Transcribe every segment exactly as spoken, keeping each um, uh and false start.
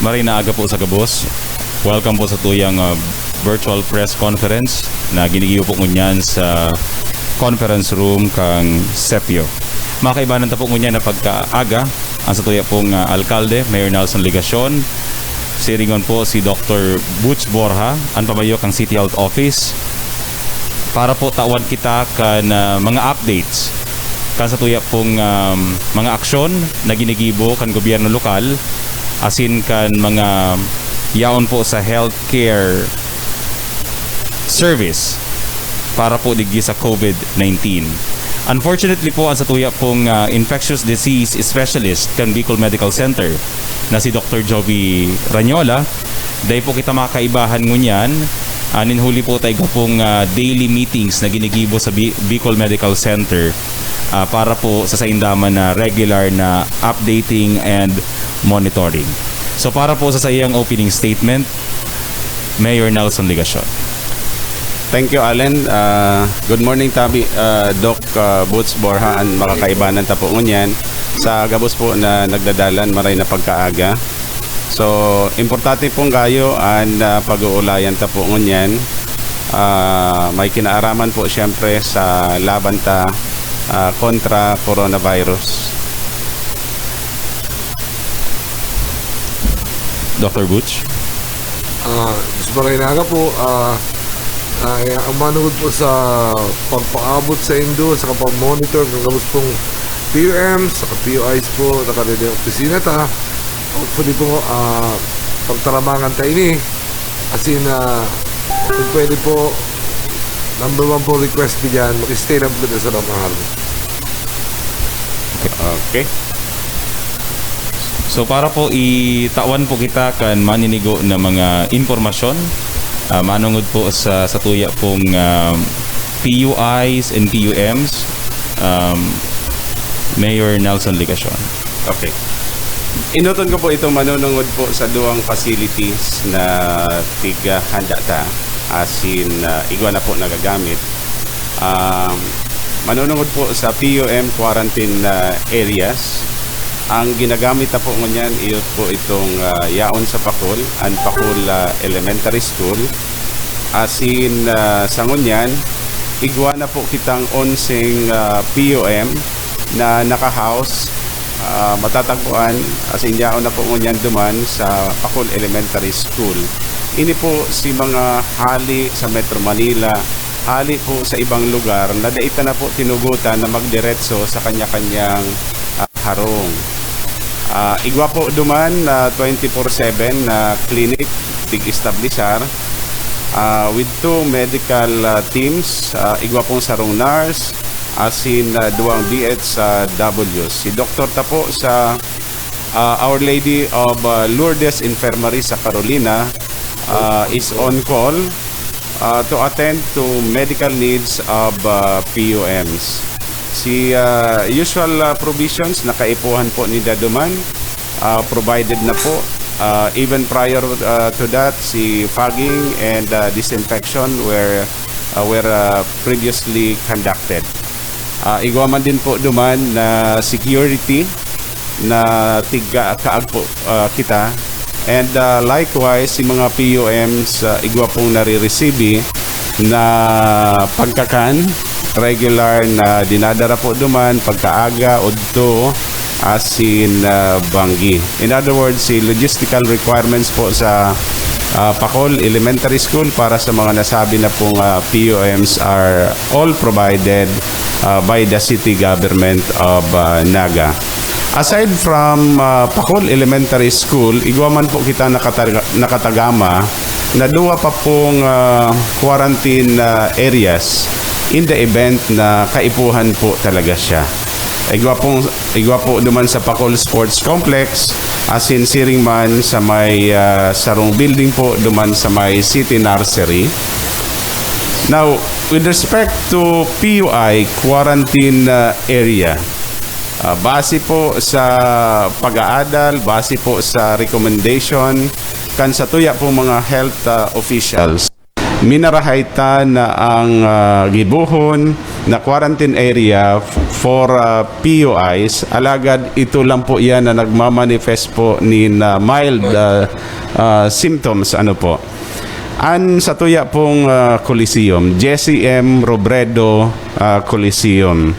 Maray na aga po sa gabos. Welcome po sa tuyang, ah, virtual press conference na ginigibo po ngunyan sa conference room kang sepio. Makaibanan ta po ngunyan na pagkaaga, ang sa tuya pong, ah, alkalde, Mayor Nelson Legacion, siringon po si Doctor Butch Borja, ang pamayo kang City Health Office, para po tawan kita kan, ah, mga updates kan sa tuya pong, um, mga aksyon na ginigibo kan gobyerno lokal, asin kan mga yaon po sa healthcare service para po digdi sa covid nineteen. Unfortunately po, ang sa tuya pong, ah, infectious disease specialist kan Bicol Medical Center na si Doctor Jovi Ranyola, dai po kita makaibahan ngunyan. Anin huli po tayo pong, ah, daily meetings na ginigibo sa Bi-, Bicol Medical Center, ah, para po sa saindaman na regular na updating and monitoring. So, para po sa saiyang opening statement, Mayor Nelson Legacion. Thank you, Allen. Ah, good morning, Tabi. Ah, Doc, ah, Boots Borja, and makakaibanan ta po ngunyan sa gabos po na nagdadalan maray na pagkaaga. So, importante pong gayo an, ah, pag-uulayan ta po ngunyan. Ah, may kinaaraman po siyempre sa laban ta, ah, kontra coronavirus. Doctor Butch? Ah, mas maray na aga po, ah, ah, ang manungod po sa pagpaabot sa indo sa kapag-monitor ng gabos pong P U M, sa P U Is po, nakarede ang opisina ta. Hopefully po, ah, pagtaramangan ta ini. As in, ah, kung pwede po, number one po request ko dyan, mag-stay lang po kita sa loob ng harvest. Okay. So para po itawan po kita kan maninigo na mga impormasyon, ah, manungod po sa satuya pong, ah, P U Is and P U Ms, um, Mayor Nelson Legacion. Okay. Enoton ko po itong manunungod po sa duwang facilities na tiga handa ta, asin, ah, igwa na po nagagamit. Um, manunungod po sa P U M quarantine, ah, areas. Ang ginagamit na po ngunyan, iyo po itong, ah, yaon sa Pakol, an Pakol, ah, Elementary School. Asin, ah, sa ngunyan, igwa na po kitang onseng, ah, P U M na naka-house, ah, matatagpuan, asin yaon na po ngunyan duman sa Pakol Elementary School. Ini po si mga hali sa Metro Manila, hali po sa ibang lugar na dai ta na po tinugutan na magdiretso sa kanya-kanyang, ah, harong. Ah, igwa po duman na twenty-four seven na clinic, tig-establisar, ah, with two medical, ah, teams, ah, igwa pong sarong nurse, asin, ah, duwang B H S W. Si doktor ta po sa, ah, Our Lady of, ah, Lourdes Infirmary sa Carolina, ah, is on call, ah, to attend to medical needs of, ah, P U Ms. Si, ah, usual, ah, provisions na kaipuhan po ni Daduman, ah, provided na po. Ah, even prior, ah, to that, si fogging and, ah, disinfection were, ah, were, ah, previously conducted. Ah, igwa man din po duman na security na tigka kaag po, ah, kita. And, ah, likewise, si mga P U Ms, ah, igwa pong nariresibi na pagkakan, regular na dinadara po duman, pagkaaga, udto, asin, ah, banggi. In other words, si logistical requirements po sa, ah, Pakol Elementary School para sa mga nasabi na pong, ah, P U Ms are all provided, ah, by the city government of, ah, Naga. Aside from, ah, Pakol Elementary School, igwa man po kita nakataga- nakatagama na duwa pa pong, ah, quarantine, ah, areas in the event na kaipuhan po talaga siya. Igwa pong, igwa po duman sa Pakol Sports Complex, asin siring man sa may, ah, sarong building po duman sa may City Nursery. Now, with respect to P U I quarantine, ah, area, ah, base po sa pag-aadal, base po sa recommendation kan satuya pong mga health, ah, officials, minarahay ta na ang, ah, gibohon na quarantine area f- for ah, P U Is, alagad ito lang po yan na nagmamanifest po nin ah, mild ah, ah, symptoms, ano po. An satuya pong ah, Coliseum, Jesse M Robredo ah, Coliseum.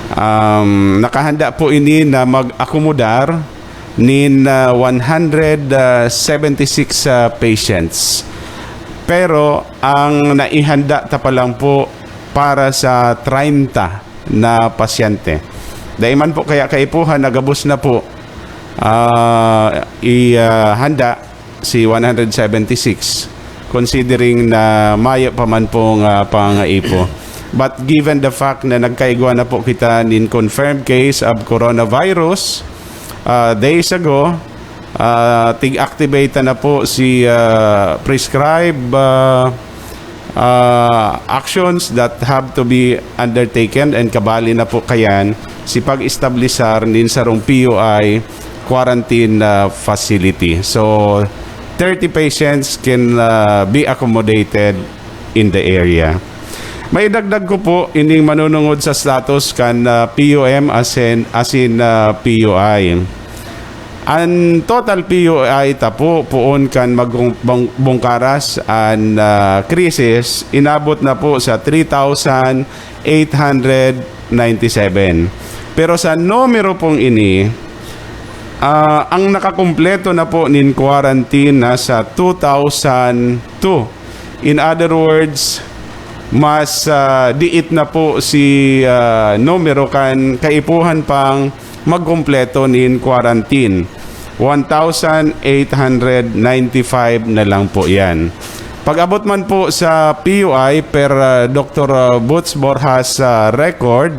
Um, nakahanda po ini na mag-akomodar nin ah, one hundred seventy-six ah, patients. Pero ang naihanda ta pa lang po para sa treinta na pasyente. Dai man po kaya kaipuhan na gabos na po ah, i ah, handa si one hundred seventy-six, considering na mayo pa man pong ah, pangaipo. But given the fact na nagkaigwa na po kita nin confirmed case of coronavirus ah, days ago, ah, tig-activate na po si ah, prescribe ah, ah, actions that have to be undertaken, and kabali na po kayan si pag-establisar nin sarong P U I quarantine ah, facility. So, thirty patients can ah, be accommodated in the area. Maidagdag ko po ining manunungod sa status kan ah, P U M asin, asin ah, P U I. An total P U I ta po poon kan magbungkaras an ah, krisis inabot na po sa three thousand eight hundred ninety-seven. Pero sa numero pong ini, ah, ang nakakumpleto na po nin quarantine nasa two thousand two. In other words, mas ah, diit na po si ah, numero kan kaipuhan pang magkumpleto nin quarantine. One thousand eight hundred ninety-five na lang po yan. Pag-abot man po sa P U I, per ah, Doktor ah, Boots Borjas ah, record,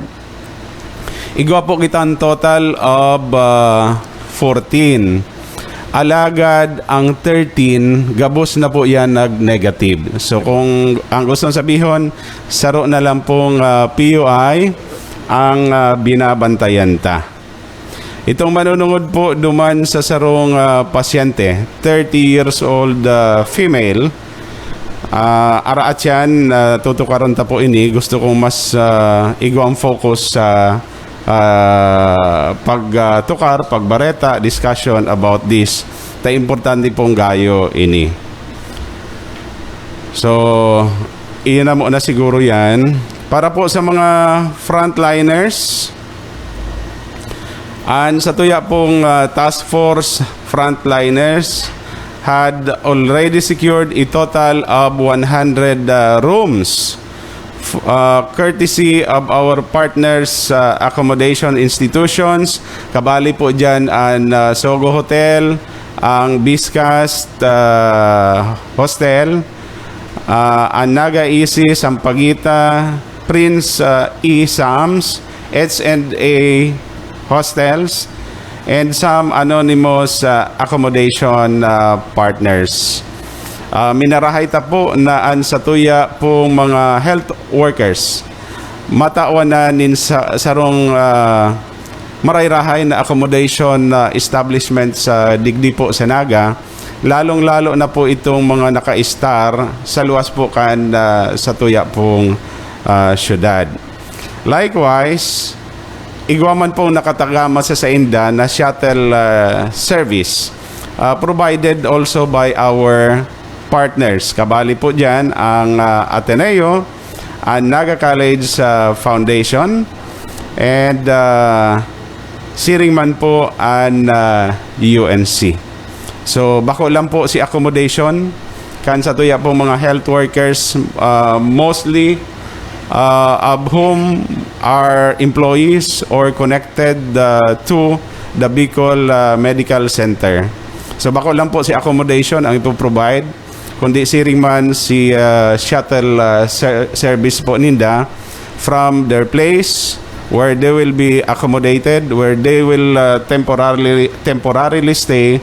igwa po kita ang total of ah, fourteen. Alagad ang thirteen, gabos na po yan nag-negative. So kung ang gustong sabihon, saro na lang pong ah, P U I ang ah, binabantayan ta. Itong manunungod po duman sa sarong ah, pasyente, thirty years old ah, female, ah, araat yan, ah, tutukaron ta po ini. Gusto kong mas ah, igwang focus sa ah, pagtukar, pagbareta, discussion about this. Ta importante pong gayo ini. So, iyan na muna siguro yan. Para po sa mga frontliners, an satuya pong ah, task force frontliners had already secured a total of one hundred ah, rooms f- ah, courtesy of our partners ah, accommodation institutions. Kabali po dyan ang ah, Sogo Hotel, ang Biscast ah, Hostel, ah, ang Naga Easy Sampaguita, Prince ah, E Sams, H and A Hostels, and some anonymous ah, accommodation ah, partners. Ah, minarahay ta po na an satuya pong mga health workers, matawan na nin sa, sarong ah, marayrahay na accommodation na establishment sa digdi po sa Naga, lalong-lalo na po itong mga naka-star sa luwas po kan ah, satuya pong ah, syudad. Likewise, igwa man pong nakatagama sa sainda na shuttle ah, service, ah, provided also by our partners. Kabali po dyan ang ah, Ateneo, ang Naga College ah, Foundation, and ah, siring man po ang ah, U N C. So, bako lang po si accommodation kan satuya pong mga health workers, ah, mostly ah, of whom are employees or connected ah, to the Bicol ah, Medical Center. So, bako lang po si accommodation ang ipo-provide, kundi siring man si ah, shuttle ah, ser- service po ninda from their place where they will be accommodated, where they will ah, temporarily temporarily stay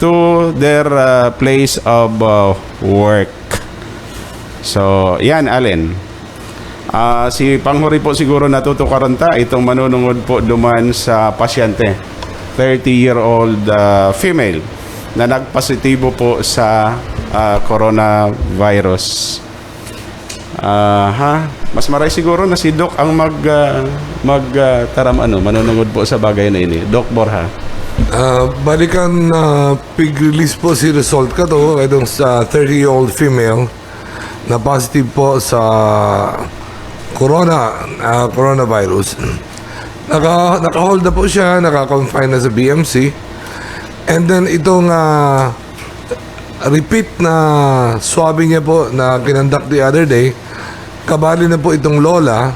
to their ah, place of ah, work. So, yan, Allen. Ah, si panghuri po siguro natutukaran ta, itong manunungod po duman sa pasyente, thirty-year-old ah, female na nagpositibo po sa ah, coronavirus. Ah, ha? Mas maray siguro na si Doc ang mag, ah, mag, ah, taram ano, manunungod po sa bagay na ini. Doc Borja. Ah, balikan na pig-release po si result ka to, itong sa thirty-year-old female na positive po sa corona, ah, coronavirus. Naka, naka-hold na po siya, naka-confine na sa B M C. And then itong ah, repeat na swabbing niya po na kinonduct the other day, kabali na po itong lola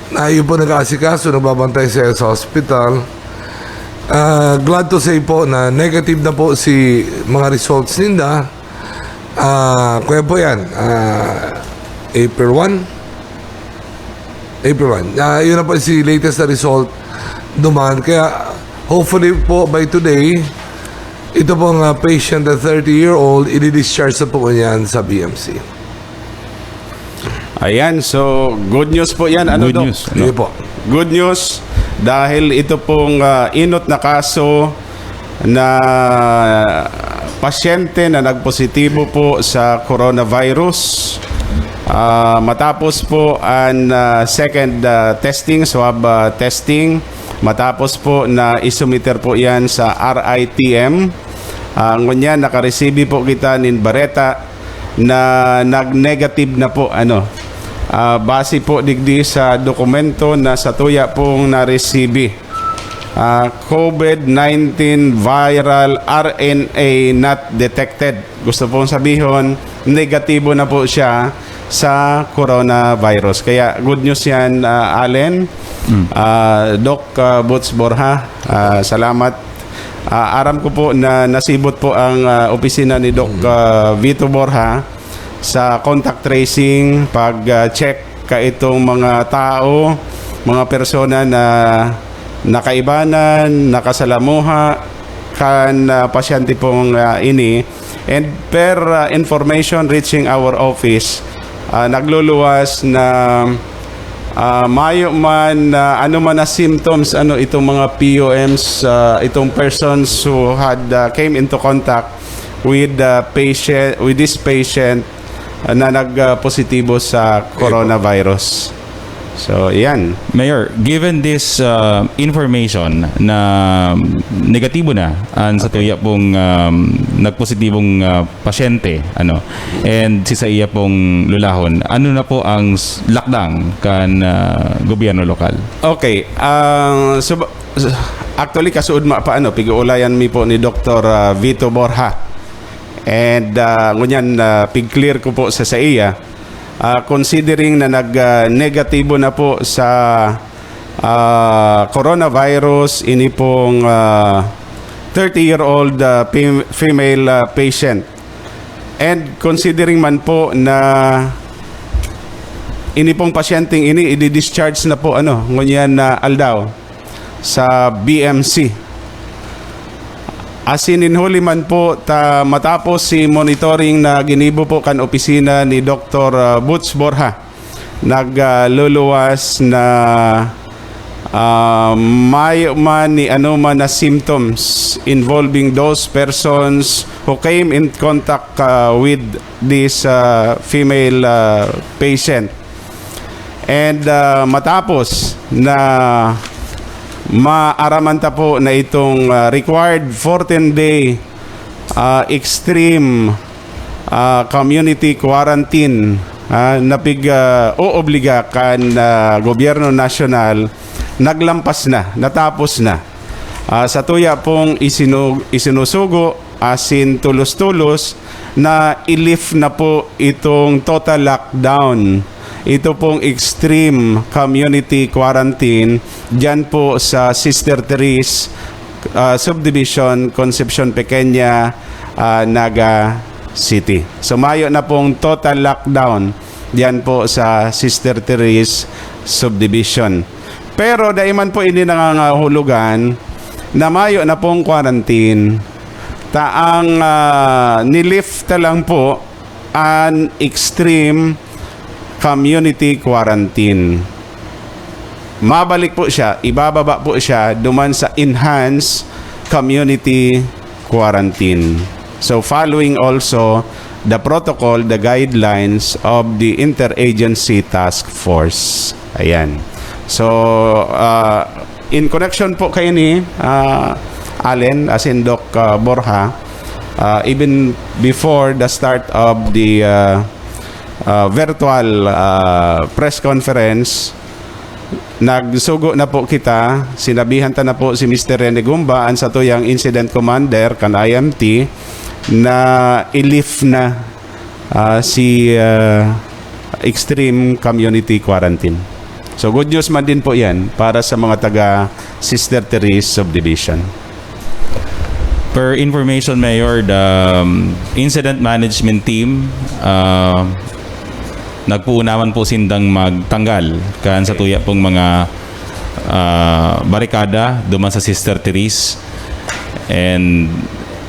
na yun po nag-aasikaso, nagbabantay siya sa hospital. Ah, glad to say po na negative na po si mga results ninda. Ah, kaya po yan, ah, April one? April one. Ah, yun na po si latest na result duman. Kaya hopefully po by today, ito pong ah, patient na thirty-year-old, i-discharge na po yan sa B M C. Ayan, so good news po yan. Ano, Good Doc? News. Sige po. Good news dahil ito pong ah, inot na kaso na pasyente na nagpositibo po sa coronavirus. Ah, matapos po ang ah, second ah, testing, swab ah, testing, matapos po na isumiter po yan sa R I T M. Ah, ngunyan, nakaresibi po kita nin bareta na nag-negative na po, ano, ah, base po digdi sa dokumento na satuya pong naresibi. Ah, COVID nineteen viral R N A not detected. Gusto pong sabihon, negatibo na po siya sa coronavirus. Kaya good news yan, ah, Allen. Ah, Doc ah, Boots Borja, ah, salamat. Ah, aram ko po na nasibot po ang ah, opisina ni Doc ah, Vito Borja sa contact tracing, pag-check ka itong mga tao, mga persona na nakaibanan, nakasalamuha kan ah, pasyente pong ah, ini. And per ah, information reaching our office, ah, nagluluwas na ah, mayo man na ano man na symptoms, ano, itong mga P O Ms, ah, itong persons who had ah, came into contact with the patient, with this patient ah, na nagpositibo sa coronavirus. So, yan. Mayor, given this uh, information na negatibo na ang satuya pong um, nagpositibong uh, pasyente, ano, and si saiya pong lulahon, ano na po ang s- lakdang kan uh, gobyerno lokal? Okay, ang sub- actually, kasuod ma pa, ano, pig-uulayan mi po ni Doktor ah, Vito Borja. And ah, ngunyan, ah, pig-clear ko po sa saiya, ah, considering na nag-negatibo na po sa ah, coronavirus ini pong ah, thirty-year-old ah, fem- female ah, patient. And considering man po na ini pong pasyenteng ini, i-discharge na po, ano, ngunyan na aldaw sa B M C. Asin nin huli man po, ta matapos si monitoring na ginibo po kan opisina ni Doktor ah, Boots Borja, nagluluwas na ah, mayo man ni ano man na symptoms involving those persons who came in contact ah, with this ah, female ah, patient. And ah, matapos na maaraman ta po na itong ah, required fourteen-day ah, extreme ah, community quarantine ah, na pig-oobliga kan ah, gobyerno nasyonal, naglampas na, natapos na. Ah, satuya pong isinu- isinusugo asin tulos-tulos na i-lift na po itong total lockdown, ito pong extreme community quarantine dyan po sa Sister Therese ah, Subdivision, Concepcion Pequeña, ah, Naga City. So mayo na pong total lockdown dyan po sa Sister Therese Subdivision. Pero dai man po ini nangangahulugan na mayo na pong quarantine. Taang ah, nilift na lang po an extreme community quarantine. Mabalik po siya, ibababa po siya duman sa enhanced community quarantine. So following also the protocol, the guidelines of the Interagency Task Force. Ayan. So, uh, in connection po kaini, uh, Allen, as in Doc, uh, Borja, uh, even before the start of the, uh, uh, virtual, uh, press conference, nagsugo na po kita, sinabihan ta na po si Mister Rene Gumba, ang satuyang incident commander kan I M T, na i-lift na, ah, si, ah, extreme community quarantine. So, good news man din po yan para sa mga taga Sister Therese Subdivision. Per information, Mayor, the, um, incident management team, uh, nagpuunaman po sindang magtanggal kan sa tuya pong mga, uh, barikada duman sa Sister Therese. And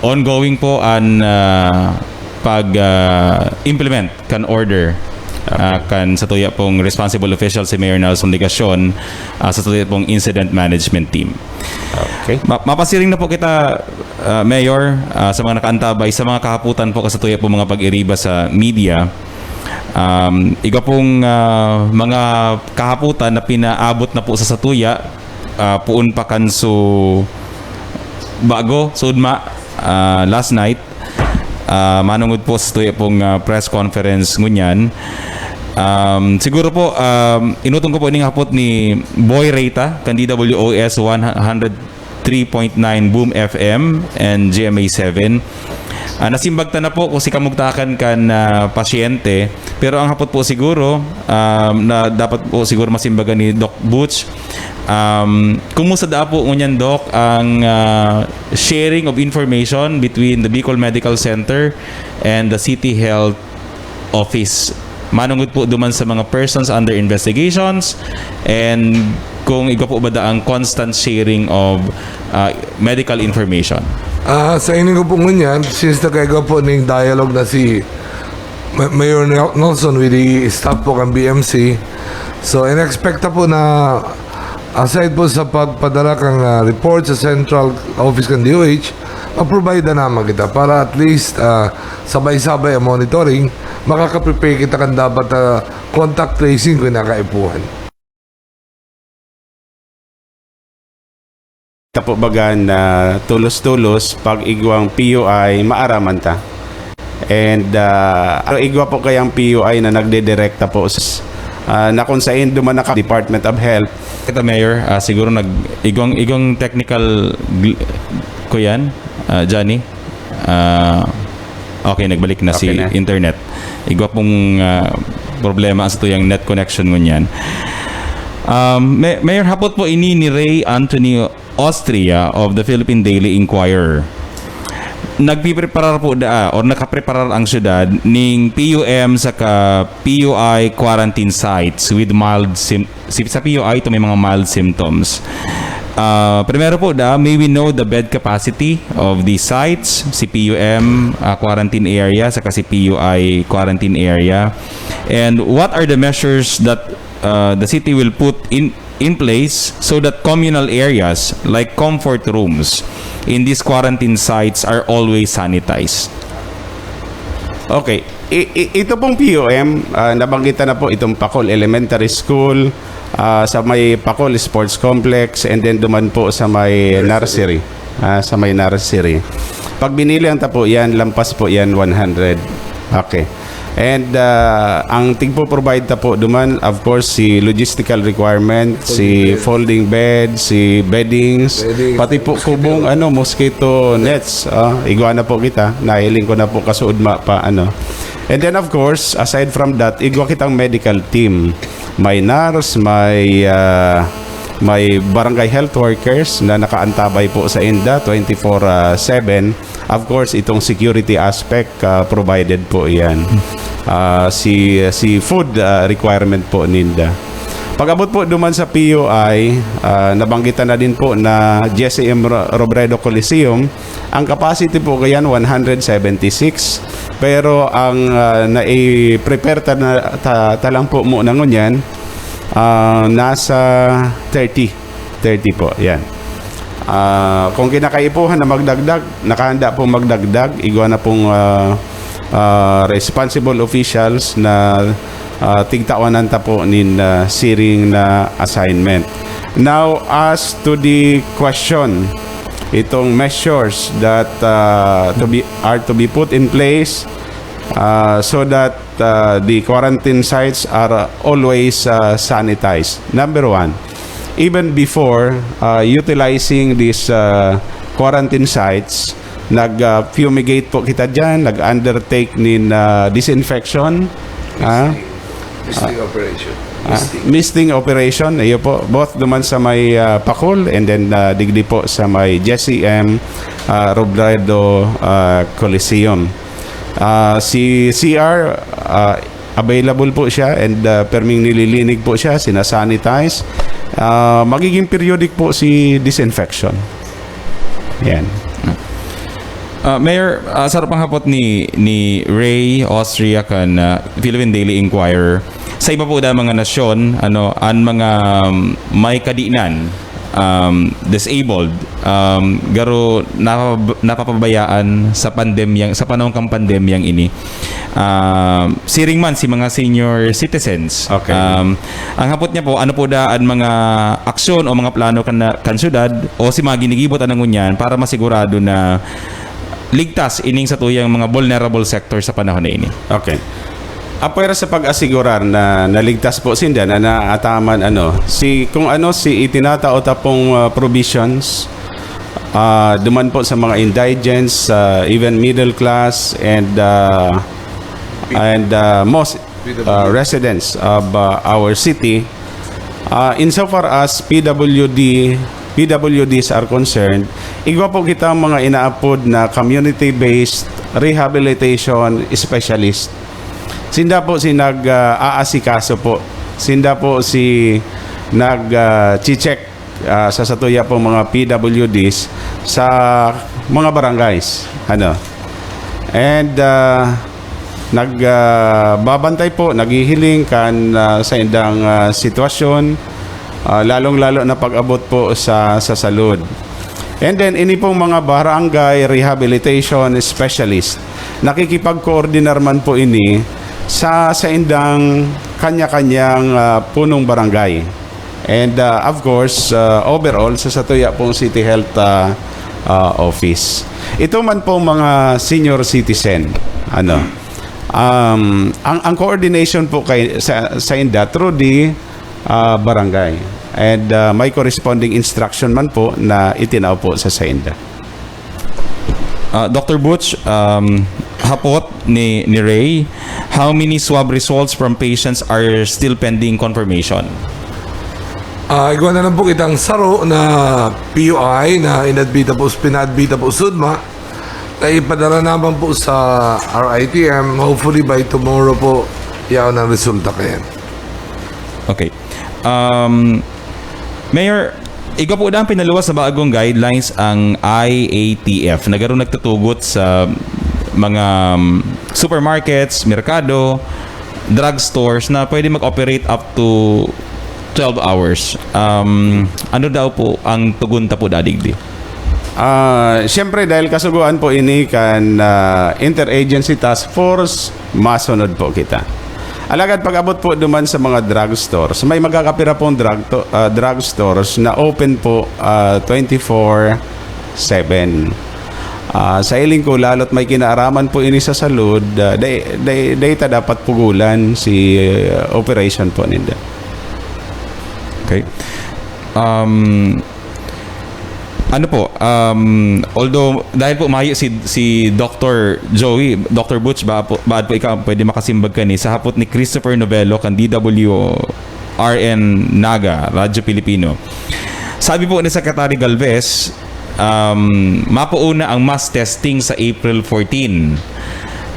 ongoing po ang, uh, pag, uh, implement kan order, ah, kan sa tuya pong responsible official si Mayor Nelson Legacion, ah, sa tuya pong incident management team. Okay. Ma-, mapasiring na po kita, ah, Mayor, ah, sa mga nakaantabay, sa mga kahaputan po, sa tuya pong mga pag-iriba sa media. Um, iga pong, ah, mga kahaputan na pinaabot na po sa satuya, ah, puon pa kan su bago, sudma, ah, last night, ah, manungod po sa tuya pong, ah, press conference ngunyan. Um, siguro po, um, inutong ko po ining hapot ni Boy Reyta, kan D W O S one hundred three point nine Boom F M and G M A seven. Ah, nasimbag ta na po kung si kamugtakan kan, ah, pasyente. Pero ang hapot po siguro, um, na dapat po siguro masimbagan ni Doc Butch, um, kumusta daa po ngunyan, Doc, ang, ah, sharing of information between the Bicol Medical Center and the City Health Office? Manungod po duman sa mga persons under investigations and kung igwa po ba daang constant sharing of, ah, medical information? Ah, sa ining po ngunyan, since nagkaigwa po ning dialogue na si Ma-, Mayor Nel-, Nelson with the staff po kan B M C, so in-expect ta po na aside po sa pagpadala kan, ah, report sa central office kan D O H, ma-provide na naman kita para at least, ah, sabay-sabay ang monitoring, makaka-prepare kita kan dapat, ah, contact tracing kung nakaipuhan. Ta po baga na tulos-tulos, pag igwang P U I, maaraman ta. And, ah, igwa po kayang P U I na nagdidirekta po s-, ah, na kung sain duman naka Department of Health. Kita, Mayor, ah, siguro nag-, igwang, igwang technical gl-, ko yan, ah, Johnny. Ah, okay, nagbalik na si Okay na. internet. Igwa pong, ah, problema sa tuyang net connection ngunyan. Um, May-, Mayor, hapot po ini ni Ray Anthony Austria of the Philippine Daily Inquirer. Nagpipreparar po daa or nakapreparar ang syudad ning P U M saka P U I quarantine sites with mild sym-, si-, sa P U I ito may mga mild symptoms. Ah, primero po da, may we know the bed capacity of the sites, si P U M, ah, quarantine area, saka si P U I quarantine area? And what are the measures that, ah, the city will put in in place so that communal areas like comfort rooms in these quarantine sites are always sanitized? Okay. I, i, ito pong P U M, ah, nabanggitan na po itong Pacol Elementary School, ah, sa may Pacol Sports Complex, and then duman po sa may Nursery. Nursery. Ah, sa may nursery. Pag binili ang tapo yan, lampas po yan one hundred. Okay. And, ah, ang tigpo-provide ta po duman, of course, si logistical requirement, si Folding bed. folding bed, si beddings, Beddings, pati po mosquito. kubong, ano, mosquito nets. Ah, igwa na po kita. Nahiling ko na po kasuodma pa, ano. And then, of course, aside from that, igwa kitang medical team. May nurse, may, ah, may barangay health workers na nakaantabay po sa inda twenty-four seven. Of course, itong security aspect, ah, provided po yan. Ah, si, si food, ah, requirement po ninda. Pag-abot po duman sa P U I, ah, nabanggitan na din po na Jesse M. Ro-, Robredo Coliseum, ang capacity po kayan one hundred seventy-six, pero ang, ah, nai-prepare ta na, ta, ta lang po muna ngunyan, ah, nasa thirty. Thirty po, yan. Ah, kung kinakaipuhan na magdagdag, nakahanda pong magdagdag, igwa na pong, ah, ah, responsible officials na, ah, tigtawanan ta po nin, ah, siring na assignment. Now, as to the question, itong measures that, ah, to be, are to be put in place, ah, so that, ah, the quarantine sites are always, ah, sanitized. Number one, even before, ah, utilizing these, ah, quarantine sites, nag, ah, fumigate po kita diyan, nag-undertake nin, ah, disinfection. Ah, Misting operation. ah, misting operation, iyo po, both duman sa may, ah, Pacul and then, ah, digdi po sa may Jesse M, ah, Robredo, ah, Coliseum. Ah, si C R, ah, available po siya and, ah, perming nililinig po siya, sinasanitize. Ah, magiging periodic po si disinfection. Yan. Ah, Mayor, ah, sa panghapot ni ni Ray Austria kan ah, Philippine Daily Inquirer, sa iba po da mga nasyon, ano, an mga um, may kadinan, um, disabled, um, garo napab- napapabayaan sa pandemyang sa panahon kang pandemyang ini. Um, siring man si mga senior citizens. Okay. Um, ang hapot niya po, ano po da an mga aksyon o mga plano kan, kan syudad o si mga ginigibo ta na ngunyan para masigurado na ligtas ining sa tuyang mga vulnerable sector sa panahon na ini. Okay. Apwera sa pag-asigurar na naligtas po sinda na naataman ano, si kung ano si itinatao ta pong, ah, provisions, ah, duman po sa mga indigents, ah, even middle class and, ah, and, ah, most, ah, residents of, ah, our city. Ah, insofar as P W D, P W Ds are concerned, igwa po kita mga inaapod na community-based rehabilitation specialist. Sinda po si nag, ah, aasikaso po. Sinda po si nag, ah, check, ah, sa satuya po mga P W Ds sa mga barangays. Ano? And, ah, nag, ah, babantay po, naghihiling kan, ah, sa indang, ah, sitwasyon, ah, lalong-lalo na pag-abot po sa, sa salud. And then, ini pong mga barangay rehabilitation specialist, nakikipagkoordinar man po ini sa, sa indang kanya-kanyang, ah, punong barangay. And, ah, of course, ah, overall, sa satuya pong City Health, ah, ah, Office. Ito man pong mga senior citizen, ano, um, ang, ang coordination po kay, sa, sa inda through the, ah, barangay. And, ah, may corresponding instruction man po na itinao po sa, sa inda. Ah, Doctor Butch, um, hapot ni, ni Ray, how many swab results from patients are still pending confirmation? Ah, igwa na lang po kitang saro na P U I na inadbita po, pinaadbita po sudma. Kaya ipadala naman po sa R I T M. Hopefully by tomorrow po, yaon ang resulta kayan. Okay. Um, Mayor, igwa po na ang pinaluwas sa bagong guidelines ang I A T F na garo nagtutugot sa mga um, supermarkets, merkado, drugstores na pwede mag-operate up to twelve hours. Um, ano daw po ang tugon ta po dadigdi? Ah, siyempre, dahil kasugoan po ini kan, ah, Interagency Task Force, masunod po kita. Alagad pag-abot po duman sa mga drugstores, may magkakapira pong drug to, ah, drugstores na open po, ah, twenty-four seven. Ah, sa hiling ko, lalo't may kinaaraman po ini sa salud, ah, day, day, day ta dapat pugulan si, ah, operation po ninda. Okay. Um, ano po, um, although dahil po mayo si si Doctor Joey, Doctor Butch, ba po, baad po ikaw pwede makasimbag kani sa hapot ni Christopher Novello kan D W R N Naga, Radyo Pilipino. Sabi po ni Secretary Galvez, um, mapuuna ang mass testing sa April fourteen.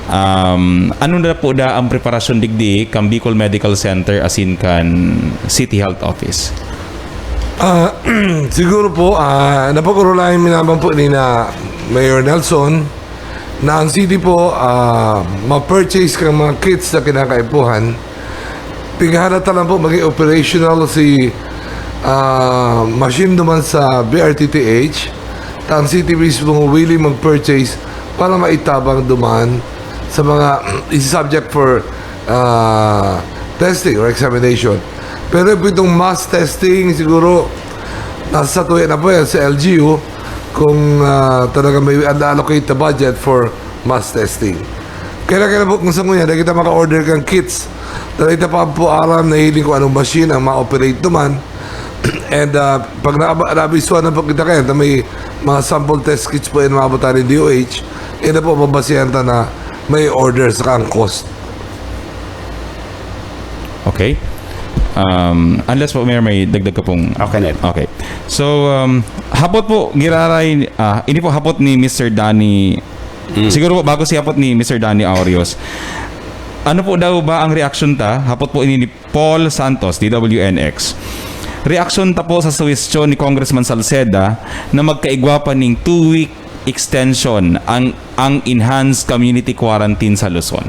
Um, ano na po da ang preparasyon digdi kan Bicol Medical Center asin kan City Health Office? Ah, siguro po, ah, napag-urulayan mi naman po ni na Mayor Nelson na ang city po, ah, ma-purchase kang mga kits na kinakaipuhan. Pigharata lang po maging operational si, ah, machine naman sa B R T T H. Ta ang city mismo willing mag-purchase para maitabang duman sa mga is subject for ah, testing or examination. Pero itong mass testing, siguro, nasa tuya na po yan sa L G U kung ah, talaga may allocate the budget for mass testing. Kaya kaya po kung sa nguya, na kita maka-order kang kits. Dahil ita pa po aram na hiling kung anong machine ang ma-operate naman. And ah, pag naaba- nabisuhan na po kita kaya na may mga sample test kits po yung mga butani D O H, ito po mabasihan ta na may order sa ang cost. Okay. Um, unless po, Mayor, may dagdag ka pong... Okay na yun. Okay. So, um, hapot po, giraray, ah, ini po hapot ni Mister Danny. Siguro po, bago si hapot ni Mister Danny Aureos. Ano po daw ba ang reaksyon ta? Hapot po ini ni Paul Santos, D W N X. Reaksyon ta po sa suwestyon ni Congressman Salceda na magkaigwa pa ning two-week extension ang ang enhanced community quarantine sa Luzon.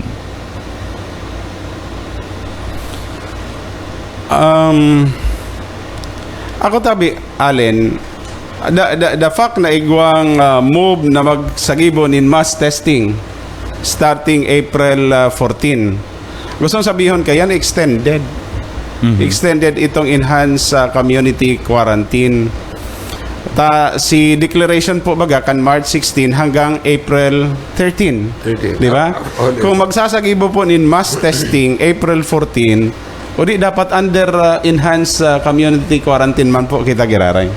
Um, ako tabi, Allen, the, the, the fact na igwang uh, move na magsagibo nin mass testing starting April uh, fourteen, gusto kong sabihon kayan extended. Extended itong enhanced uh, community quarantine. Ta si declaration po baga kan March sixteen hanggang April thirteen. Thirteen. Di ba? Ah, oh, di- Kung magsasagibo po nin mass testing April fourteen, o di dapat under uh, enhanced uh, community quarantine man po kita giraray.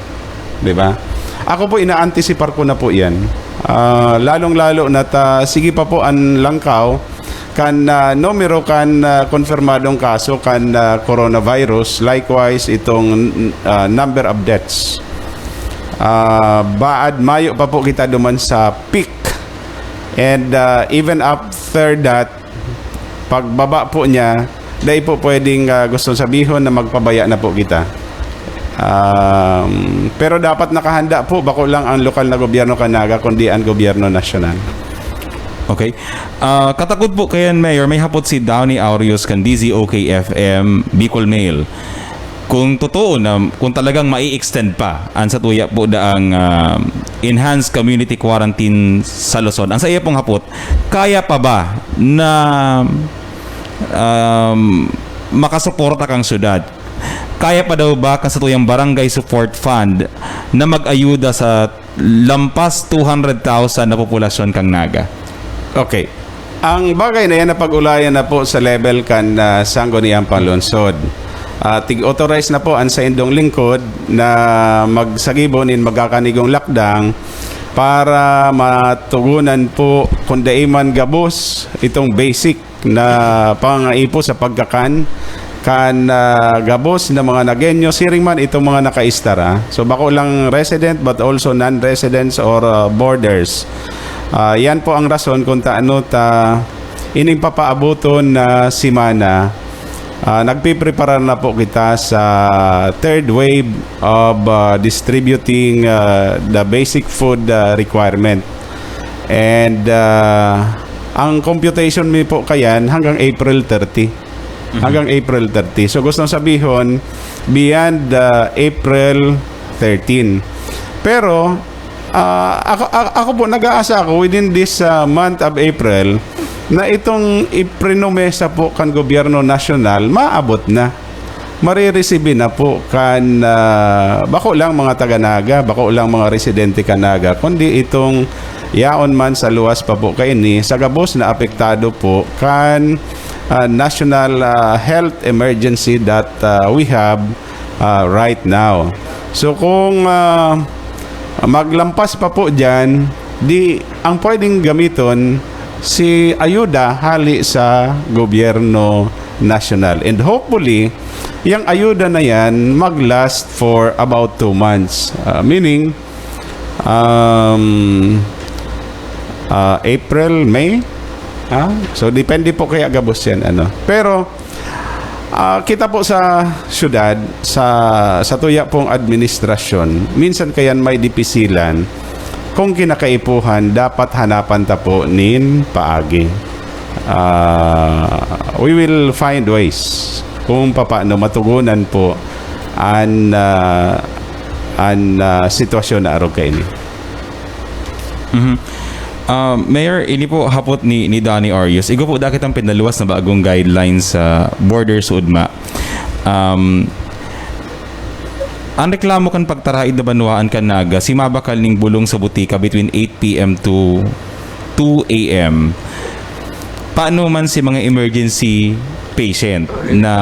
Di ba? Ako po, inaantisipar ko na po yan. Ah, lalong-lalo na ta, sige pa po ang langkaw kan uh, numero kan uh, konfirmadong kaso kan uh, coronavirus, likewise itong uh, number of deaths. Ah, baad mayo pa po kita duman sa peak. And uh, even after that, pagbaba po niya, dai po pwedeng uh, gustong sabihon na magpabaya na po kita. Um, pero dapat nakahanda po, bako lang ang lokal na gobyerno kan Naga, kundi ang gobyerno nasyonal. Okay. Ah, katakod po kayan, Mayor, may hapot si Downey Aureus kan D Z O K F M Bicol Mail. Kung totoo na, kung talagang mai-extend pa ang sa tuya po daang ah, enhanced community quarantine sa Luzon, ang sa iya pong hapot, kaya pa ba na um, makasuporta kang syudad? Kaya pa daw ba kan sa tuyang barangay support fund na mag-ayuda sa lampas two hundred thousand na populasyon kang Naga? Okay. Ang bagay na yan na pag-ulayan na po sa level kan uh, Sangguniang Panlungsod. Uh, tig-authorize na po ang saindong lingkod na magsagibo nin magkakanigong lakdang para matugunan po kung dai man gabos itong basic na pangangaipo sa pagkakan kan uh, gabos na mga Nagenyo, siring man itong mga nakaistar. Ah. So bako lang resident but also non-residents or uh, borders. Uh, yan po ang rason kung taano ta ining papaaboton na simana. Uh, nagpipreparar na po kita sa third wave of uh, distributing uh, the basic food uh, requirement. And uh, ang computation mi po kayan hanggang April thirty. Hanggang April thirty. So gusto sabihon, beyond uh, April thirteen. Pero uh, ako, ako po, nag-aasa ako within this uh, month of April na itong iprinumesa po kan gobyerno nasyonal, maabot na. Mariresibi na po kan uh, bako lang mga taga-Naga, bako lang mga residente kan Naga, kundi itong yaon man sa luwas pa po kaini sa gabos na apektado po kan uh, national uh, health emergency that uh, we have uh, right now. So kung uh, maglampas pa po diyan, di ang pwedeng gamiton si ayuda hali sa gobyerno nasyonal. And hopefully, yung ayuda na yan mag-last for about two months. Uh, meaning, um, uh, April, May. Ha? So, depende po kaya gabos yan. Ano. Pero, uh, kita po sa syudad, sa, sa tuya pong administrasyon, minsan kayan may dipisilan kung kinakaipuhan, dapat hanapan ta po nin paagi. Uh, we will find ways kung paano matugunan po an uh, an uh, sitwasyon na arog kaini. Mhm. Ah, Mayor, ini po hapot ni, ni Donnie Arias. Igwa po dakit ang pinaluwas na bagong guidelines sa border sa Udma. Um, ang reklamo kan pagtaraid na banwaan kan Naga, si mabakal ning bulong sa butika between eight p m to two a m. Paano man si mga emergency patient na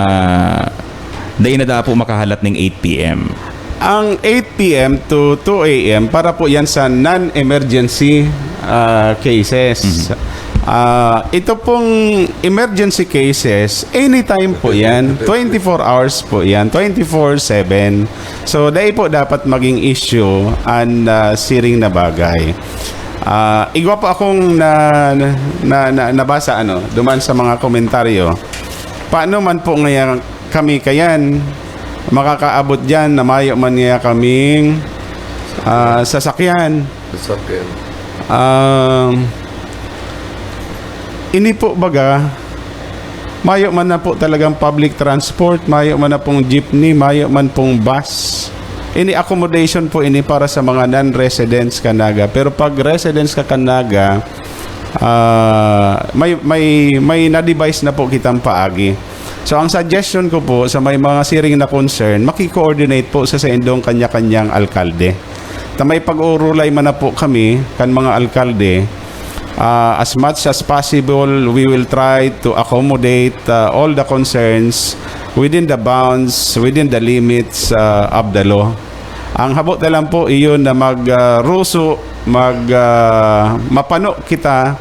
dai na daa po makahalat ning eight p m? Ang eight p m to two a m para po yan sa non-emergency, ah, cases. Mhm. Ah, ito pong emergency cases, anytime po yan. Twenty-four hours po yan. Twenty-four seven. So, dai po dapat maging issue an, ah, siring na bagay. Ah, igwa po akong na, na, na, nabasa, ano, duman sa mga komentaryo. Paano man po ngaya kami kayan makakaabot diyan na mayo man ngaya kaming, ah, sasakyan? Sasakyan. Um, ini po baga, mayo man na po talagang public transport, mayo man na pong jeepney, mayo man pong bus. Ini accommodation po ini para sa mga non-residents kan Naga. Pero pag residents ka kan Naga, ah, may, may, may na-devise na po kitang paagi. So, ang suggestion ko po sa may mga siring na concern, maki-coordinate po sa saindong kanya-kanyang alkalde. Ta may pag-uurulay man na po kami kan mga alkalde, ah, as much as possible, we will try to accommodate, ah, all the concerns within the bounds, within the limits, ah, of the law. Ang habo na lang po iyon na mag, ah, ruso, mag, ah, mapano kita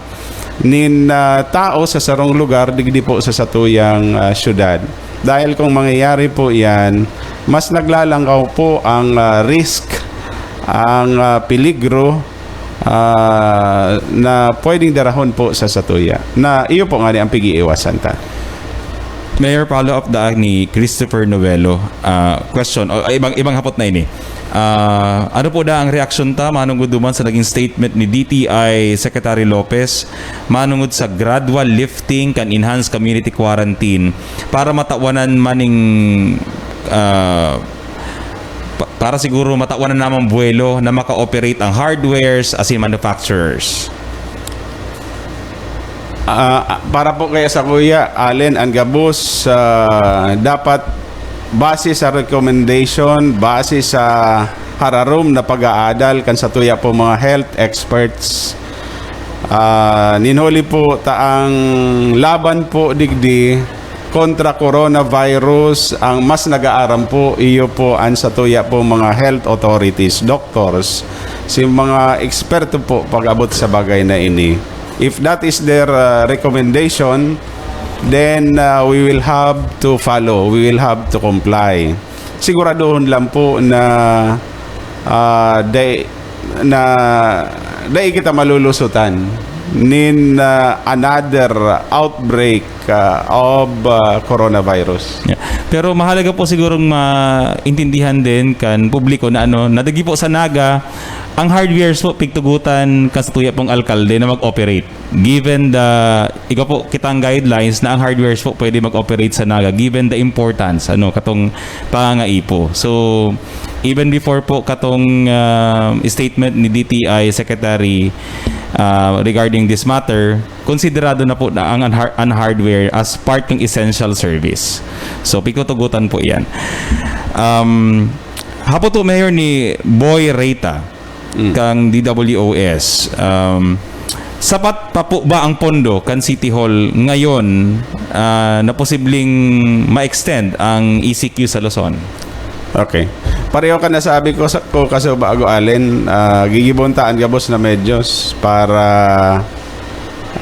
nin, ah, tao sa sarong lugar digdi po sa satuyang, ah, syudad. Dahil kung mangyayari po iyan, mas naglalangkaw po ang, ah, risk, ang, ah, peligro, ah, na pwedeng darahon po sa satuya. Na iyo po ngani ang pag-iiwasan ta. Mayor, follow-up daa ni Christopher Novello. Ah, question, o, ibang, ibang hapot na ini. Ah, ano po daa ang reaksyon ta manungod duman sa naging statement ni D T I Secretary Lopez manungod sa gradual lifting kan enhanced community quarantine para matawanan maning, ah, pa-, para siguro matawanan namang buwelo na maka-operate ang hardwares asin manufacturers? Ah, para po kaya sa kuya, Allen, ang gabos, ah, dapat base sa recommendation, base sa hararom na pag-aadal kan satuya po mga health experts. Ah, ninhuli po ta ang laban po digdi kontra coronavirus, ang mas nag-aaram po, iyo po an satuya po mga health authorities, doctors, si mga eksperto po pag-abot sa bagay na ini. If that is their, ah, recommendation, then, ah, we will have to follow, we will have to comply. Siguraduhon lang po na, ah, dai, na dai kita malulusutan nin, ah, another outbreak, ah, of, ah, coronavirus. Yeah. Pero mahalaga po sigurong maintindihan din kan publiko na, ano, nadagi po sa Naga, ang hardwares po pigtugutan kan satuya pong alkalde na mag-operate. Given the, igwa po kitang guidelines na ang hardwares po pwede mag-operate sa Naga, given the importance, ano, katong pangangaipo. So, even before po katong, ah, statement ni D T I Secretary, ah, regarding this matter, konsiderado na po na ang unhar-, unhardware as part ng essential service. So, pigtutugutan po yan. Um, hapot po, Mayor, ni Boy Reyta, Mm. kang D W O S. Um, sapat pa po ba ang pondo kan City Hall ngayon, ah, na posibleng ma-extend ang E C Q sa Luzon? Okay. Pareho kan nasabi ko sa, ko kasubago, Allen, ah, gigibon ta an gabos na medyos para,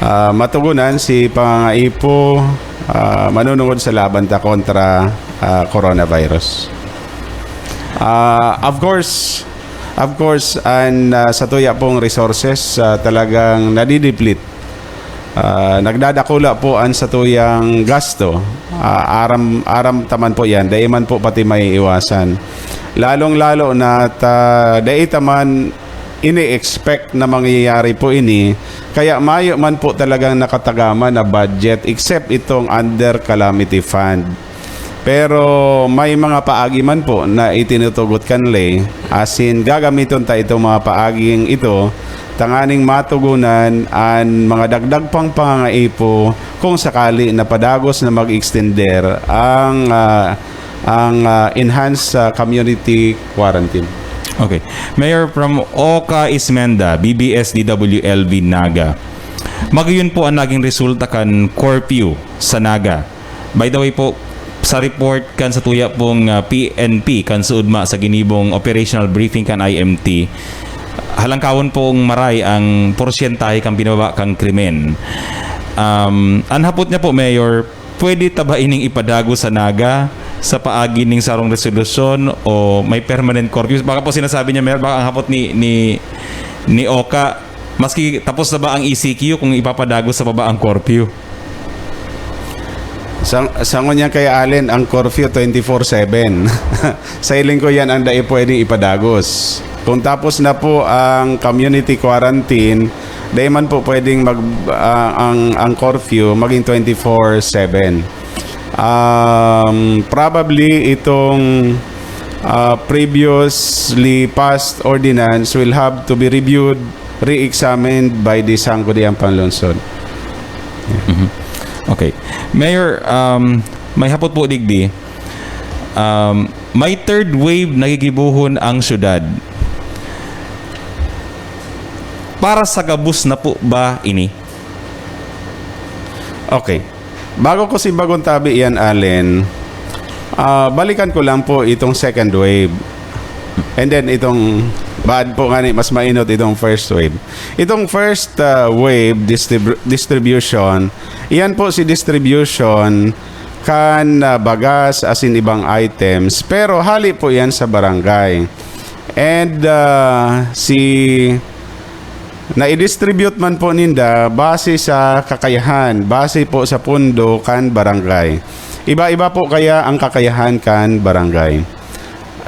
ah, matugunan si pangangaipo, ah, manunungod sa laban ta kontra, ah, coronavirus. Ah, of course, of course, an, ah, satuya pong resources, ah, talagang nadideplete. Ah, nagdadakula po an satuyang gasto. Ah, aram, aram ta man po yan. Dai man po pati maiiwasan. Lalong-lalo na ta, dai ta man ini-expect na mangyayari po ini. Kaya mayo man po talagang nakatagama na budget except itong under calamity fund. Pero may mga paagi man po na itinutugot kan ley, asin gagamiton ta itong mga paaging ito tanganing matugunan an mga dagdag pang pangangaipo kung sakali na padagos na mag-extender ang, ah, ang, ah, enhanced, ah, community quarantine. Okay. Mayor, from Oka Ismenda, B B S D W L V Naga. Magayon po ang naging resulta kan curfew sa Naga. By the way po, sa report kan sa tuya pong, ah, P N P kan suudma sa ginibong operational briefing kan I M T, halangkawon pong maray ang porsyentahe kan binababa kan krimen. Um, ang hapot niya po, Mayor, pwede ta ba ining ipadago sa Naga sa paagi ning sarong resolusyon o may permanent curfew? Baka po sinasabi niya, Mayor, baka ang hapot ni ni ni Oka, maski tapos na ba ang E C Q, kung ipapadago sa baba ang curfew? Sang, sangon niya kay Allen, ang curfew twenty-four seven. Sa hiling ko yan, ang dai pwedeng ipadagos. Kung tapos na po ang community quarantine, dai man po pwedeng mag, ah, ang, ang curfew maging twenty-four seven. Um, probably itong, ah, previously passed ordinance will have to be reviewed, re-examined by the Sangguniang Panlungsod. Okay. Mayor, um, may hapot po digdi. Um, may third wave nagigibohon ang syudad. Para sa gabos na po ba ini? Okay. Bago ko simbagong tabi yan, Allen, ah, balikan ko lang po itong second wave. And then itong, bad po nga ni, mas mainot itong first wave. Itong first, ah, wave distrib- distribution, iyan po si distribution kan, ah, bagas asin ibang items. Pero hali po yan sa barangay. And, ah, si na i-distribute man po ninda base sa kakayahan, base po sa pondo kan barangay. Iba-iba po kaya ang kakayahan kan barangay.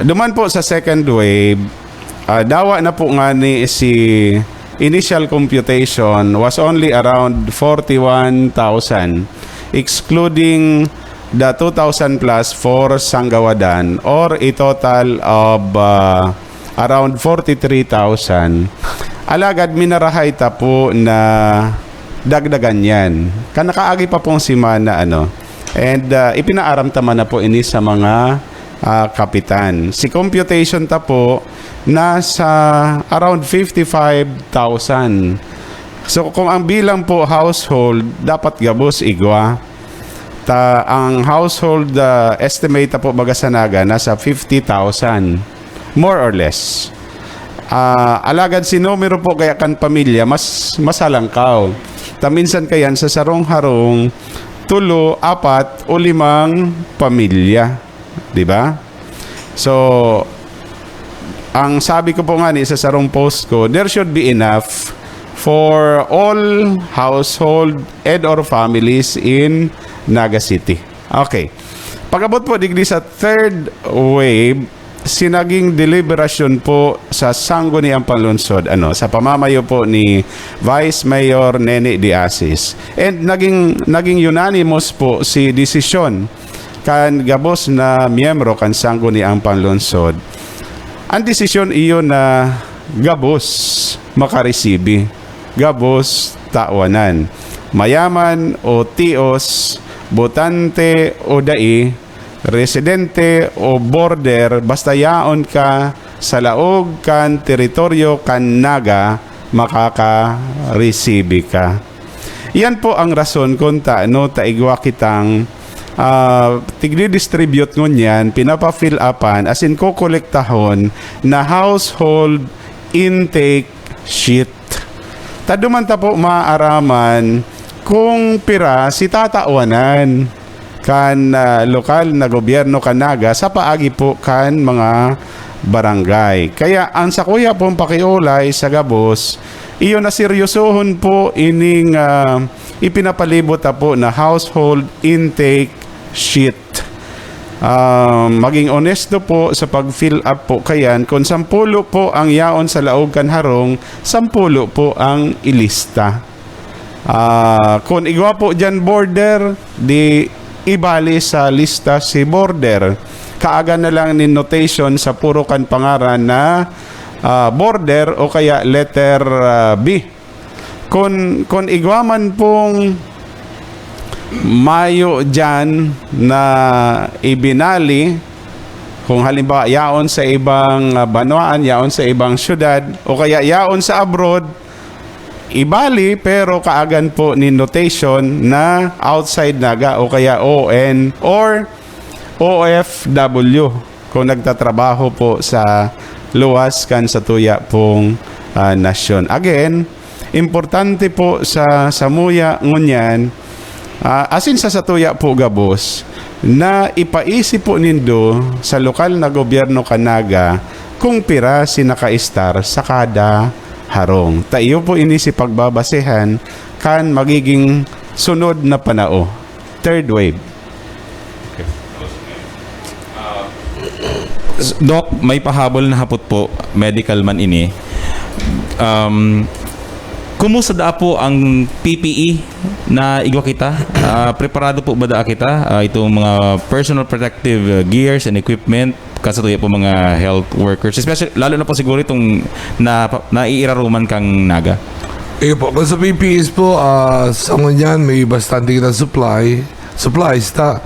Duman po sa second wave, ah, dawa na po nga ni si initial computation was only around forty-one thousand, excluding the two thousand plus for Sanggawadan, or a total of, ah, around forty-three thousand. Alagad minarahay ta po na dagdagan yan. Kan nakaagi pa pong semana, ano. And, ah, ipinaaram ta man na po ini sa mga, ah, kapitan. Si computation ta po nasa around fifty-five thousand. So kung ang bilang po household, dapat gabos igwa. Ta, ang household, ah, estimate ta po baga sa Naga nasa fifty thousand, more or less. Ah, alagad si numero po kaya kan pamilya mas masalangkaw. Ta minsan kayan sa sarong harong, tulo, apat o limang pamilya, di ba? So, ang sabi ko po nga ni sa sarong post ko, there should be enough for all household and or families in Naga City. Okay. Pag-abot po digdi sa third wave, sinaging deliberasyon po sa Sangguniang Panlungsod, ano, sa pamamayo po ni Vice Mayor Nene de Asis. And naging, naging unanimous po si desisyon kan gabos na miyembro kan Sangguniang Panlungsod. Ang desisyon iyo na gabos makaresibi, gabos tawanan. Mayaman o tios, botante o dai, residente o border, basta yaon ka sa laog kan teritoryo kan Naga, makakaresibi ka. Iyan po ang rason kung taano ta igwa kitang, ah, tigdi-distribute ngunyan, pinapa-fill upan, asin kokolektahon na household intake sheet. Ta duman ta po maaaraman kung pira si tatawanan kan, ah, lokal na gobyerno kan Naga sa paagi po kan mga barangay. Kaya ang sakuya pong pakiolay sa gabos, iyo na seryosohon po ining, ah, ipinapalibot ta po na household intake sheet. Ah, maging onesto po sa pag-fill up po kayan. Kung sampulo po ang yaon sa laog kan harong, sampulo po ang ilista. Ah, kung igwa po dyan border, di ibali sa lista si border. Kaaga na lang nin notation sa puro kan pangaran na ah, border o kaya letter, ah, B. Kun, kun igwa man pong mayo diyan na ibinali, kung halimbawa yaon sa ibang, ah, banwaan, yaon sa ibang syudad, o kaya yaon sa abroad, ibali, pero kaagan po nin notation na outside Naga o kaya O N or O F W kung nagtatrabaho po sa luwas kan satuya pong, ah, nasyon. Again, importante po sa samuya ngunyan, ah, asin sa satuya po gabos, na ipaisip po nindo sa lokal na gobyerno kan Naga kung pira si nakaistar sa kada harong. Ta iyo po ini si pagbabasehan kan magiging sunod na panao, third wave. Doc, may pahabol na hapot po, medical man ini. Um, kumusta daa po ang P P E na igwa kita? Ah, preparado po ba daa kita? Ah, itong mga personal protective, uh, gears and equipment, kasatuya po mga health workers, especially, lalo na po siguro itong na, naiiraruman kang Naga. Iyo po, kung sa P P Es po, ah, sa ngunyan, may bastante kita supply, supplies ta.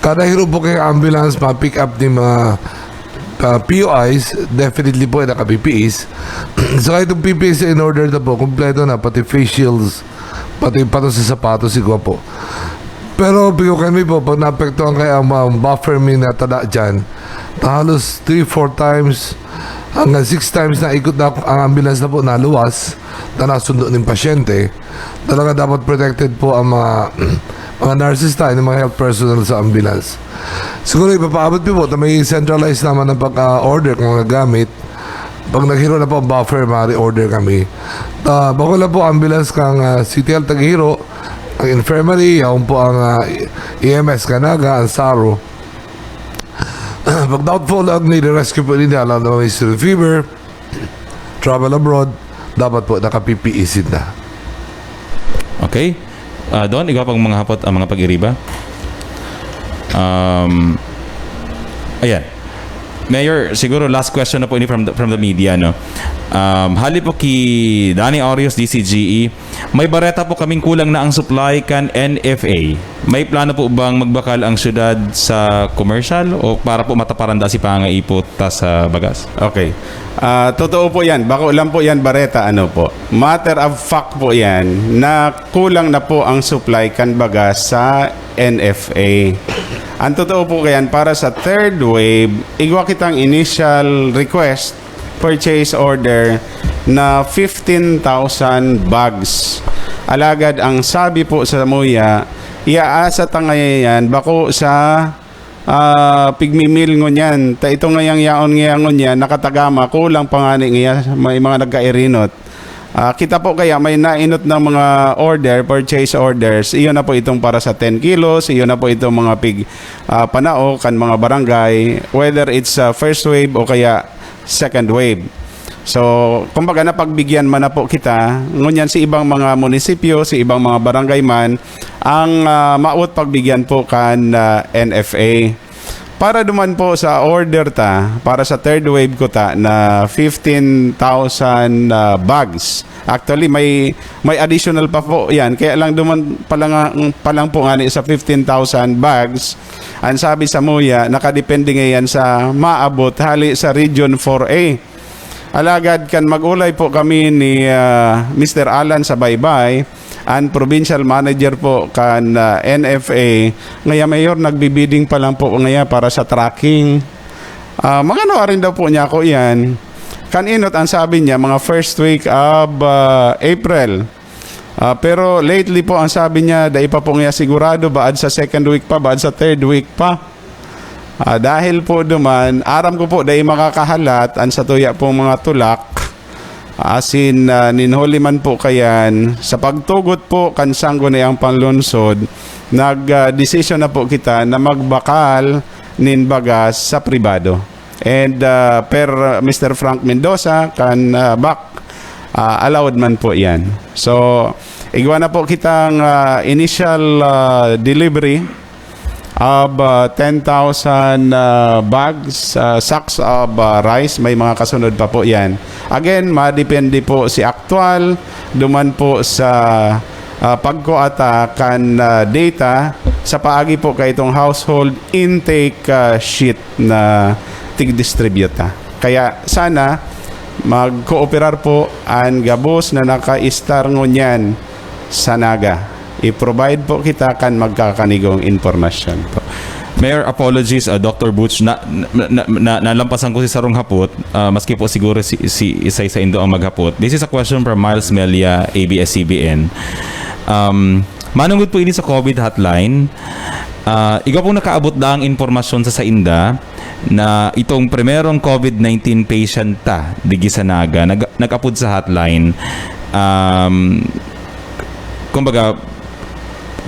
Kada hiro po kay ambulance, ma-pick up ni mga ah, P U Is, definitely po ay naka-P P Es. So, itong P P Es in order na po, kompleto na, pati face shields, pati patos sa sapatos, igwa po. Pero bigo kami po, pag naapektuhan kayo ang mga buffer may natada dyan, na halos three, four times, hanggang six times na ikot na ang ambulance na po naluwas, na nasundo ng pasyente, talaga dapat protected po ang mga mga nurses tayo, ng mga health personnel sa ambulance. Siguro ipapaabot po po na may centralized naman ang pag-order kung mga gamit. Pag naghiro na po ang buffer, mari order kami. Ta, bako lang po ambulance kang ah, City Health Taghiro, ang infirmary, yaon po ang ah, E M S Kanaga, ang SARO. Pag doubtful ang nire-rescue po ninyo, alam naman may student fever, travel abroad, dapat po naka-P P E seat na. Okay. Ah, Don, igwa pang mga hapot ang mga pag-iriba? Um, ayan. Mayor, siguro last question na po ini from the, from the media, no? Um, hali po ki Danny Orios, D C G E, may bareta po kaming kulang na ang supply kan N F A. May plano po bang magbakal ang syudad sa commercial o para po mataparan da si pangaipot ta sa bagas? Okay. Ah, totoo po yan. Bako lang po yan, bareta. Ano po? Matter of fact po yan na kulang na po ang supply kan bagas sa N F A. Ang totoo po kayan, para sa third wave, igwa kitang initial request, purchase order, na fifteen thousand bags. Alagad ang sabi po sa muya, iaasa ta ngayon yan, bako sa ah, pigmimil ngunyan. Ta ito ngayang yaon ngaya ngunyan, nakatagama, kulang pa ngani ngaya, may mga nagkairinot. Ah, kita po kaya may nainot ng mga order, purchase orders. Iyon na po itong para sa ten kilos, iyon na po itong mga pig ah, panao kan mga barangay, whether it's ah, first wave o kaya second wave. So, kumbaga napagbigyan man na po kita, ngunyan si ibang mga munisipyo, si ibang mga barangay man, ang ah, maot pagbigyan po kan ah, N F A. Para duman po sa order ta, para sa third wave ko ta na fifteen thousand ah, bags. Actually, may may additional pa po 'yan. Kaya lang duman pa lang, pa lang po ngani sa fifteen thousand bags. Ang sabi sa muya, nakadepende ngayon sa maabot hali sa Region four A. Alagad kan mag-ulay po kami ni ah, Mister Alan sa Baybay, ang provincial manager po kan ah, N F A, ngaya mayor, nagbibidding pa lang po ngaya para sa tracking. Ah, magano arin daw po niya ako iyan. Kan inot, ang sabi niya, mga first week of ah, April. Ah, pero lately po, ang sabi niya, dai pa po niya sigurado, baad sa second week pa, baad sa third week pa. Ah, dahil po duman, aram ko po, dai makakahalat ang satuya pong mga tulak. Asin, ah, nin huli man po kayan, sa pagtugot po kan Sangguniang Panlungsod, nag-desisyon na po kita na magbakal nin bagas sa pribado. And ah, per Mister Frank Mendoza, kan ah, back, ah, allowed man po yan. So, igwa na po kitang ah, initial ah, delivery. of uh, ten thousand uh, bags, uh, sacks of uh, rice. May mga kasunod pa po yan. Again, madepende po si aktual, duman po sa uh, pagkuha ta kan uh, data sa paagi po kaitong household intake uh, sheet na tig-distribute ta. Kaya sana magkooperar po an gabos na nakaistar ngunyan sa Naga. I-provide po kita kan magkakanigong impormasyon po. Mayor, apologies, uh, Doctor Butch, na, na, na, na, nalampasan ko si sarong hapot, uh, maski po siguro si, si isay sa indo ang maghapot. This is a question from Miles Melia, A B S C B N. Um, manungod po ini sa COVID hotline, uh, igwa pong nakaabot daang impormasyon sa sainda na itong primerong COVID-19 patient ta digi sa Naga, nag, nag-apod sa hotline. Um, kumbaga,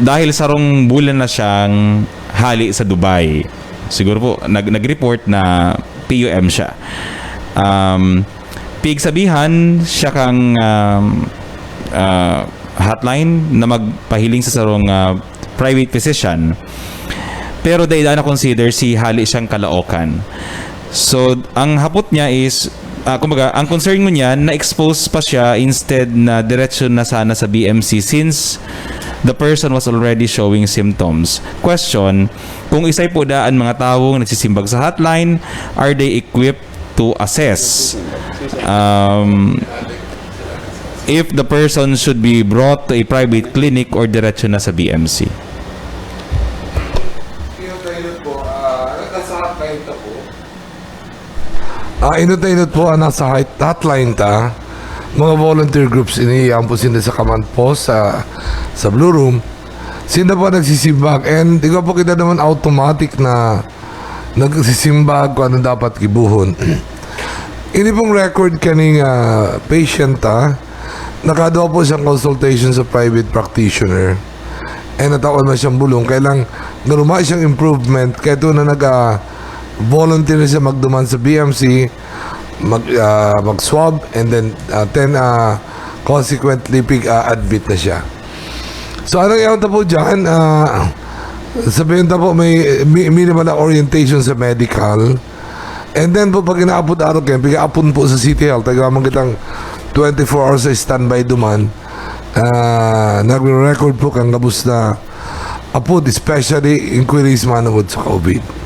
dahil sarong bulan na siyang hali sa Dubai. Siguro po, nag, nag-report na P U M siya. Um, pigsabihan siya kang um, uh, hotline na magpahiling sa sarong uh, private physician. Pero dai na consider si hali siyang kalaokan. So, ang hapot niya is, ah, kumbaga, ang concern mo niya, na-expose pa siya instead na diretso na sana sa B M C since the person was already showing symptoms. Question, kung isay po da ang mga tawong nagsisimbag sa hotline, are they equipped to assess um, if the person should be brought to a private clinic or diretso na sa B M C? Inot na inot po, ah, nasa hotline ta po. Ah, inot na inot po ang nasa hot- hotline ta. Mga volunteer groups ini, yan po sinda sa command post sa, sa Blue Room. Sinda po nagsisimbag. And di ko po kita naman automatic na nagsisimbag kung ano dapat gibuhon. Ini pong record kaning ah, patient ta, nakadua po siyang consultation sa private practitioner. Eh, natawan man siyang bulong. Kaya lang, naruma siyang improvement. Kaya ito na nag ah, volunteer na siya magduman sa B M C, mag, ah, mag-swab, and then ah, then ah, consequently, pig-admit na siya. So, anong yaon ta po dyan? Ah, sabihin ta po, may mi- minimal na orientation sa medical. And then po, pag inaapod araw kayo, piga-apon po sa City Health, taga man kitang twenty-four hours sa standby duman. Ah, nagre-record po kang gabos na apod, especially inquiries manungod sa COVID.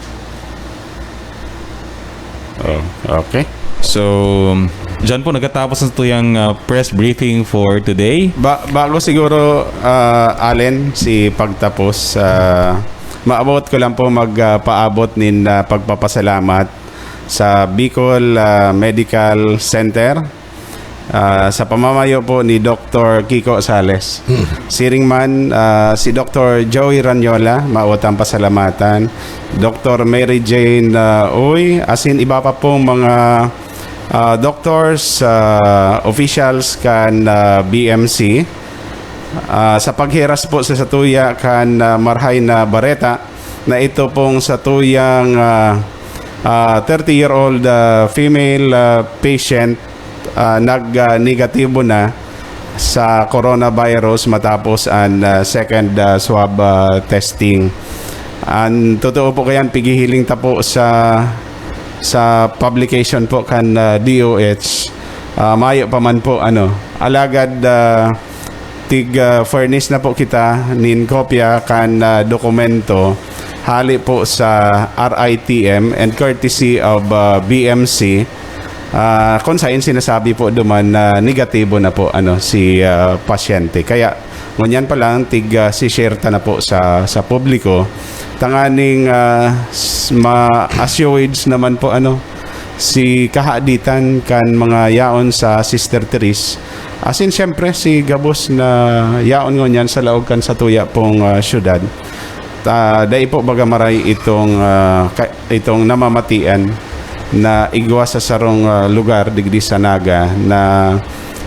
Oh, okay. So, dyan po nagtatapos ang tuyang uh, press briefing for today. Ba- bago siguro, ah, Allen, si pagtapos, ah, maabot ko lang po magpaabot nin ah, pagpapasalamat sa Bicol ah, Medical Center ah, sa pamamayo po ni Doctor Kiko Sales. Siring man, ah, si Doctor Joey Ranyola, mautang pasalamatan. Doctor Mary Jane ah, Uy, asin iba pa pong mga ah, doctors, ah, officials kan ah, B M C. Ah, sa paghiras po sa satuya kan ah, marhay na bareta na ito pong satuyang ah, ah, thirty-year-old ah, female ah, patient ah, nag-negatibo na sa coronavirus matapos ang ah, second ah, swab ah, testing. Ang totoo po kayan, pigihiling ta po sa sa publication po kan ah, D O H. Ah, mayo pa man po ano. Alagad ah, tig ah, furnish na po kita nin kopya kan ah, dokumento hali po sa R I T M and courtesy of ah, B M C. Ah, kung sain sinasabi po duman na negatibo na po ano si ah, pasyente. Kaya ngunyan pa lang tig ah, si-share ta na po sa sa publiko tanganing ah, s- ma-assuage naman po ano si kahaditan kan mga yaon sa Sister Therese. Asin siyempre si gabos na yaon ngunyan sa laog kan satuya pong ah, syudad. Ta, dai po baga maray itong ah, ka- itong namamatian na igwa sa sarong ah, lugar digdi sa Naga na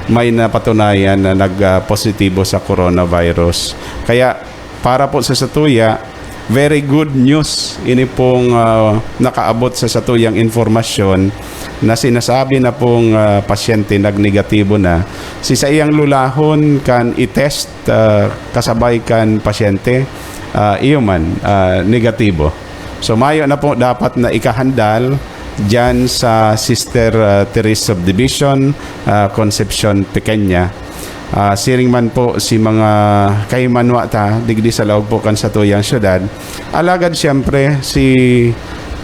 may napatunayan na nagpositibo sa coronavirus. Kaya para po sa satuya, very good news ini pong ah, nakaabot sa satuyang informasyon na sinasabi na pong ah, pasyente nagnegatibo na. Si saiyang lulahon kan i-test ah, kasabay kan pasyente. ah, iyo man, ah, negatibo. So, mayo na po dapat na ikahandal diyan sa Sister, ah, Therese Subdivision, ah, Concepcion Pequeña. Ah, siring man po si mga kaimanwa ta, digdi sa laog po kan satuyang syudad. Alagad siyempre, si,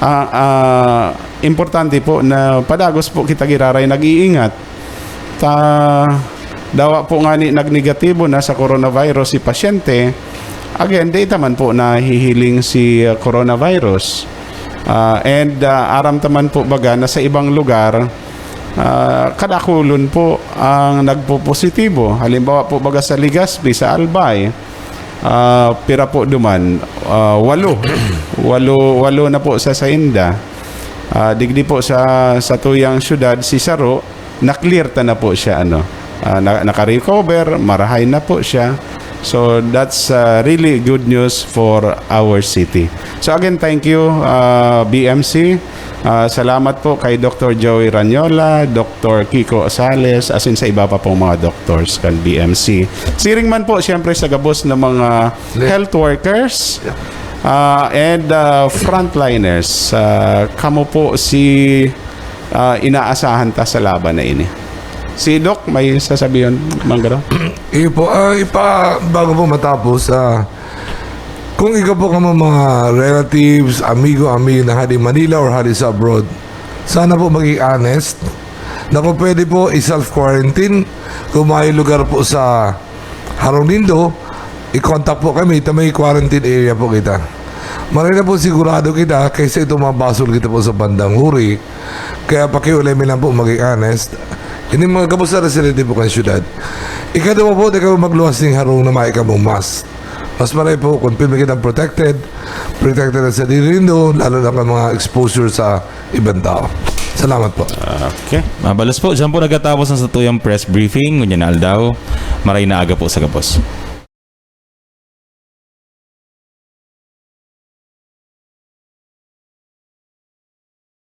ah, ah, importante po na padagos po kita giraray nag-iingat. Ta, dawa po ngani nagnegatibo na sa coronavirus si pasyente, again, di ita man po nahihiling si, ah, coronavirus. Ah, and, ah, aram ta man po baga na sa ibang lugar, ah, kadakulon po ang nagpopositibo. Halimbawa po baga sa Legazpi, sa Albay, ah, pira po duman? Ah, walo. Walo, walo na po sa sainda. Ah, digdi po sa, sa tuyang syudad, si saro, na-clear ta na po siya, ano. Ah, na, naka-recover, marahay na po siya. So, that's, ah, really good news for our city. So, again, thank you, ah, B M C. Ah, salamat po kay Doctor Joey Ranyola, Doctor Kiko Sales, asin sa iba pa pong mga doctors kan B M C. Siring man po, siyempre, sa gabos ng mga health workers, ah, and, ah, frontliners. Ah, kamo po si, ah, inaasahan ta sa laban na ini. Si Doc, may sasabihin, Manggaro? Iyo po, ah, ipa, bago po matapos, ah, kung ikaw po kamo mga relatives, amigo, amigo na hali Manila or hali sa abroad, sana po maging honest na kung pwede po i-self-quarantine kung may lugar po sa harong nindo, i-contact po kami, ito may quarantine area po kita. Maray na po sigurado kita kaysa itong mga basol kita po sa bandang huri. Kaya pakiulay mi lang po maging honest. Ini mga gabos na residente po kan syudad. Ikaduha po, di kamo magluwas ning harong na may kamong mask. Mas maray po kung pirmi kitang protected, protected ang sadiri nindo, lalo na kan mga exposure sa ibang tao. Salamat po. Okay. Mabalos po, dyan po nagtatapos ang satuyang press briefing. Ngunyan na aldaw, maray na aga po sa gabos.